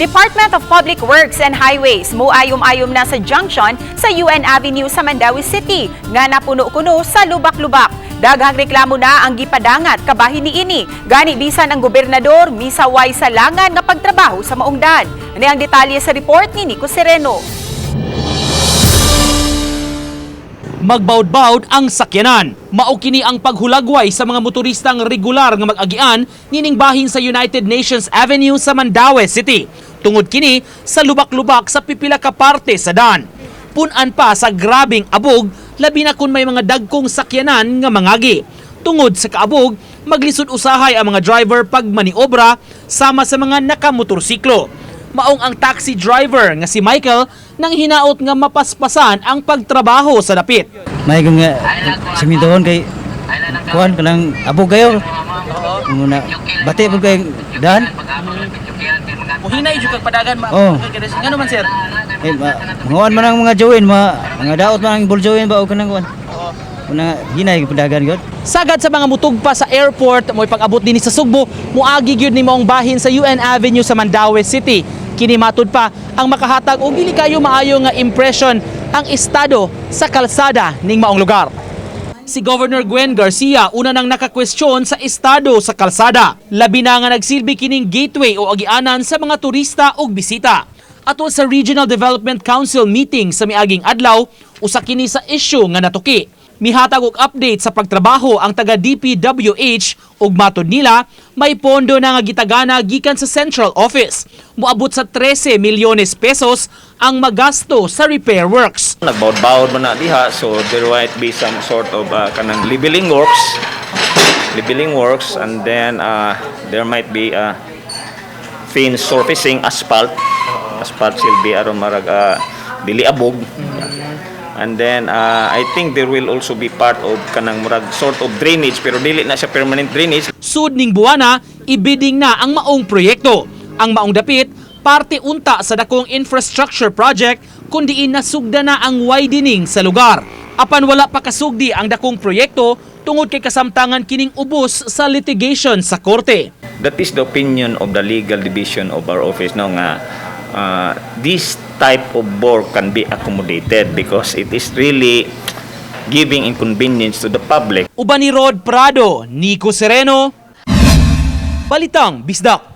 Department of Public Works and Highways muayom-ayom na sa junction sa UN Avenue sa Mandaue City nga napuno kuno sa lubak-lubak. Daghang reklamo na ang gipadangat kabahin niini. Gani bisan ang gobernador misaway sa langan nga pagtrabaho sa maong dan. Ani ang detalye sa report ni Nico Sereno. Magbawd-bawd ang sakyanan. Mao kini ang paghulagway sa mga motoristang regular nga mag-agian nining bahin sa United Nations Avenue sa Mandaue City. Tungod kini sa lubak-lubak sa pipila ka parte sa dan. Pun-an pa sa grabing abog, labi na kung may mga dagkong sakyanan nga mangagi. Tungod sa kaabog, maglisod usahay ang mga driver pag maniobra sama sa mga nakamotorsiklo. Maong ang taxi driver nga si Michael nang hinaot nga mapaspasan ang pagtrabaho sa dapit. May nga simintohon kay kuan kanang abog kayo. Muna bati pud kay dan. Muhinay jud kag padagan ma. Oh. Ngano man, sir? Eh ma, manguan man ang mga join, mga daot man ang join ba og kanang kuan. Una hinay padagan gyud. Sagad sa mga mutugpa sa airport mo'y pag-abot dinhi sa Sugbo, muagi gyud ni maong bahin sa UN Avenue sa Mandaue City. Kini matud pa ang makahatag og dili kayo maayo nga impression ang estado sa kalsada ning maong lugar. Si Governor Gwen Garcia una nang nakakwestiyon sa estado sa kalsada. Labi na nga nagsilbi kining gateway o agianan sa mga turista ug bisita. Atol sa Regional Development Council meeting sa miaging adlaw, usa kini sa issue nga natuki. Mihatag og update sa pagtrabaho ang taga DPWH ug matod nila may pondo na nga gitagana gikan sa central office. Moabot sa 13 milyones pesos ang magasto sa repair works. Nagbawd-bawd man na diha, so there might be some sort of kanang leveling works, and then there might be thin surfacing, asphalt. Asphalt silbi aron marag dili abog. And then I think there will also be part of kanang murag sort of drainage, pero dili na siya permanent drainage. Sud ning buwana, ibidding na ang maong proyekto. Ang maong dapit, parte unta sa dakong infrastructure project kung diin nasugda na ang widening sa lugar. Apan wala pa kasugdi ang dakong proyekto tungod kay kasamtangan kining ubos sa litigation sa korte. That is the opinion of the legal division of our office, no, nga this type of work can be accommodated because it is really giving inconvenience to the public. Uban ni Rod Prado, Nico Sereno, Balitang Bisdak.